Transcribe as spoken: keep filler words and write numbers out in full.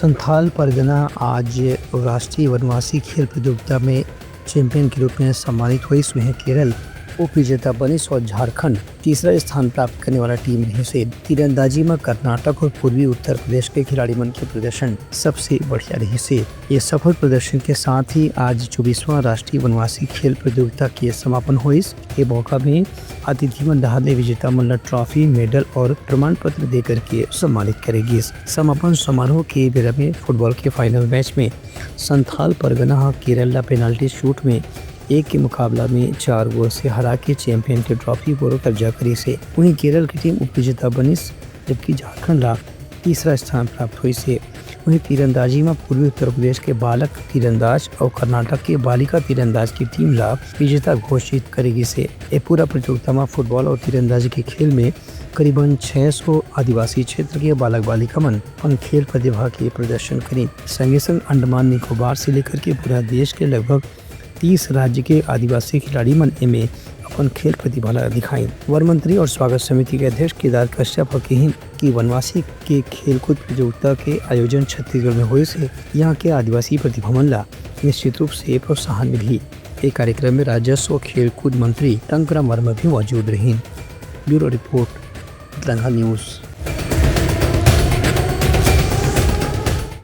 संथाल परगना आज राष्ट्रीय वनवासी खेल प्रतियोगिता में चैंपियन के रूप में सम्मानित होइस। उहें केरल उपविजेता बनिस और झारखंड तीसरा स्थान प्राप्त करने वाला टीम रहिस हे। तीरंदाजी में कर्नाटक और पूर्वी उत्तर प्रदेश के खिलाड़ी मन के प्रदर्शन सबसे बढ़िया रहिस हे। ये सफल प्रदर्शन के साथ ही आज चौबीसवाँ राष्ट्रीय वनवासी खेल प्रतियोगिता के समापन होइस। ये मौका में अतिथि मन डहार ले विजेता मन ला ट्रॉफी, मेडल और प्रमाण पत्र देकर के सम्मानित करे गिस। समापन समारोह के बेरा में फुटबॉल के फाइनल मैच में संथाल परगना ह केरल ला पेनल्टी शूट में एक के मुकाबला में चार गोल से हरा के चैंपियन के ट्रॉफी पर कब्जा करिस हे। वहीं केरल की टीम उपविजेता बनिस, जबकि झारखंड ला तीसरा स्थान प्राप्त होइस हे। वहीं तीरंदाजी में पूर्वी उत्तर प्रदेश के बालक तीरंदाज और कर्नाटक के बालिका तीरंदाज की टीम ला विजेता घोषित करे गिस हे। ये पूरा प्रतियोगिता में फुटबॉल और तीरंदाजी के खेल में करीबन छह सौ आदिवासी क्षेत्र के बालक बालिका मन अपन खेल प्रतिभा के प्रदर्शन करिन। संगे संग अंडमान निकोबार से लेकर के पूरा देश के लगभग तीस राज्य के आदिवासी खिलाड़ी मन एमे अपन खेल प्रतिभा ला दिखाइन। वन मंत्री और स्वागत समिति के अध्यक्ष केदार कश्यप ह किहिन कि वनवासी के खेलकूद प्रतियोगिता के आयोजन छत्तीसगढ़ में होइस हे। यहाँ के आदिवासी प्रतिभा मन ला निश्चित रूप से प्रोत्साहन मिलही। ये कार्यक्रम में राजस्व और खेलकूद मंत्री टंकराम वर्मा भी मौजूद रहिन। ब्यूरो रिपोर्ट, दंगा न्यूज।